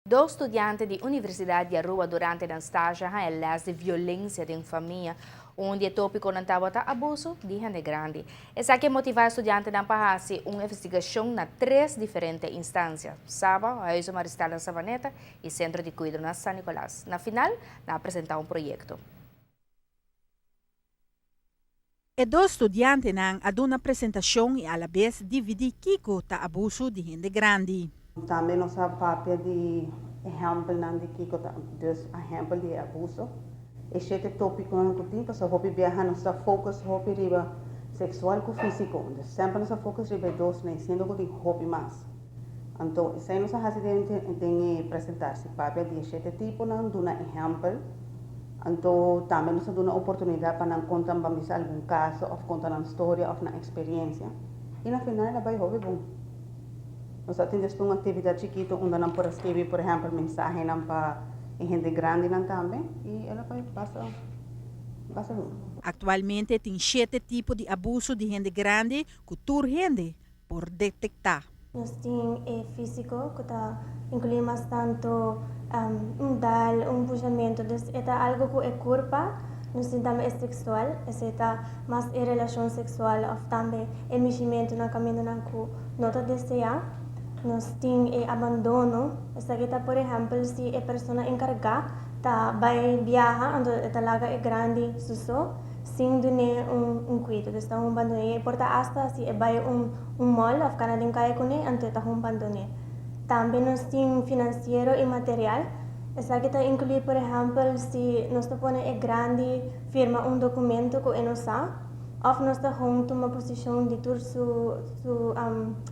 Dos studiante di Universidad di Aruba durante nan stage a haña les di violencia den famia. Un di e topiconan tabata abuso di hende grandi. Esaki a motiva e studiantenan pa haci un investigacion na tres diferente instancia, Saba, Huize Maristel na Savaneta y Centro di Cuido na San Nicolas. Na final, nan a presenta un proyecto. E dos studiantenan a duna presentashon i alabes dividí kiko ta abusu di hende grandi. Tambe nos a papia di ehèmpelnan di kiko ta dus ehèmpel di e abuso. E shete tópikonan ku tin pasobra hopi biaha nos ta focus hopi riba seksual ku físiko. Dus semper nos a focus riba e dosnan siendo ku tin hopi mas. Anto esei nos a hasi den den e presentasi, papia di e shete tiponan, duna ehèmpel. Anto tambe nos a duna oportunidat pa nan konta ban bisa algun kaso òf konta nan storia òf nan eksperiensia. I na final el a bai hopi bon. Nos a tin despues un aktividat chikitu unda nan por a skibi por ehèmpel mensahenan pa e hende grandinan tambe i el a bai basta basta bon. Aktualmente tin shete tipo di abuso di hende grandi ku tur hende por detektá. Nos tin e físiko ku ta inkluí mas tantu un dal, un pushamentu, dus e ta algu ku e kurpa. Nos tin tambe e seksual, esei ta mas e relashon seksual òf tambe e mishimentunan kamindanan ku no ta deseá. Nos tin e abandono, esaki ta por ehèmpel si e persona enkargá ta bai biaha anto e ta laga e grandi su so. Sin dun'é un cuido, dus ta un bandon'é. E por ta asta si e bai un un mall of cana den caye cun'é, anto e ta un bandon'é. Tambe nos tin financiero y material. Esaki ta inclui por ehempel si nos ta pone e grandi firma un documento cu e no sa, of nos ta gewoon tuma posicion di tur su su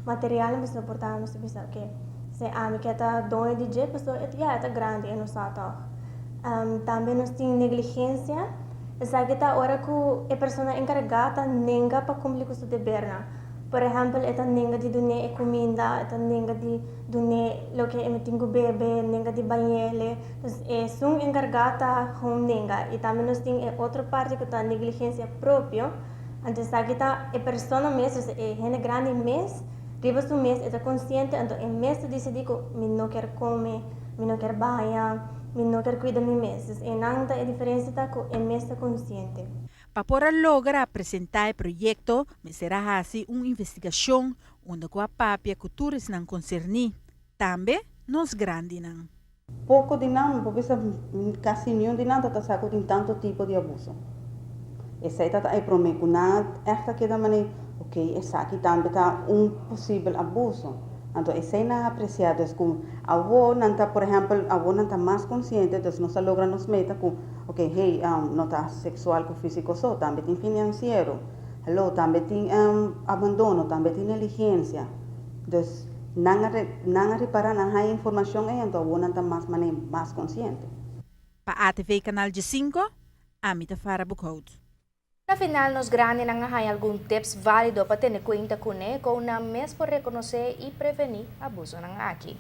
materialnan pasobra por ta nos ta bisa ok, si ami ke ta doño di dje pasobra ya e ta grandi e no sa tog. Tambe nos tin negligencia. Esaki ta ora ku e persona enkargá ta nenga pa kumpli ku su debernan. Por ehèmpel, e ta nenga di dun'é e kuminda, e ta nenga di dun'é loke e tin ku bebe, nenga di bañ'é. Dus esun enkargá ta gewoon nenga. I tambe nos tin e otro parti ku ta negligensia propio. Anto esaki ta e persona mes, dus e hende grandi mes, riba su mes e ta konsiente, anto e mes ta disidí ku mi no kier kome, mi no kier baña. Mi no kier cuida mi mes. Dus einan ta e diferencia ta cu e mes ta consciente. Pa por a logra presenta e proyecto mester a haci un investigacion unda cu a papia cu tur esnan concerni, tambe nos grandinan. Poco di nan, mi por bisa casi niun di nan ta ta sa cu tin tanto tipo di abuso. Esey ta ta e prome cu nan echt a keda mane, ok, esaki tambe ta un posibel abuso. Anto esei nan a aprecia dus cu awo nan ta por ehempel awo nan ta mas consciente dus nos a logra nos meta cu ok hey no ta sexual cu fisico so tambe tin financiero hello tambe tin abandono tambe tin negligencia dus nan a nan a ripara nan haya informacion ey anto awo nan ta mas mane mas consciente. Pa ATV Canal Diesinco, ami ta Farah Boekhout. Na final nos grandinan a haña algun tips válido pa tene kuenta kuné kon nan mes por rekonosé i prevení abusonan aki.